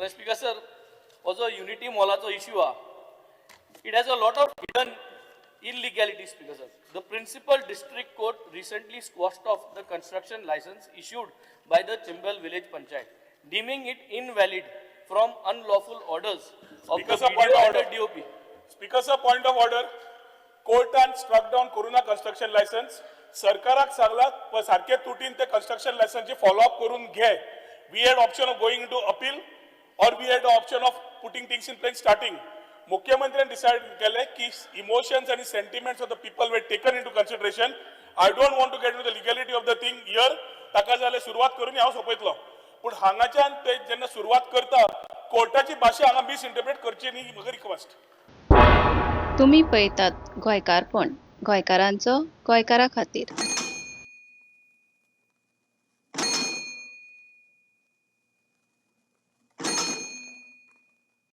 Speaker sir, हो जो unity मॉलाचो issue आहा, it has a lot of hidden illegalities, Speaker sir. The principal district court recently squashed off the construction license issued by the Chimbel village panchayat, deeming it invalid from unlawful orders of Speaker the sir, point BDO of and the order. DOP. Speaker sir, point of order. कोर्टान struck down करूना construction licence. सरकाराक सांगला सारखे तुटीन ते construction लायसन्सची follow up करून घे. We had option of going to appeal or we had option of putting things in place. Starting मुख्यमंत्र्यान decide केलें की इमोशन्स आनी sentiments of the people were taken into consideration. I don't want to get to the legality of the thing here. ताका जाल्यार सुरवात करून हांव सोंपयतलो, पूण हांगाच्यान ते जेन्ना सुरवात करता, कोर्टाची भाशा हांगा मिसइंटरप्रेट करची न्ही, म्हाका रिक्वेस्ट. तुमी पळयतात गोंयकारपण, गोंयकारांचो गोंयकारा खातीर.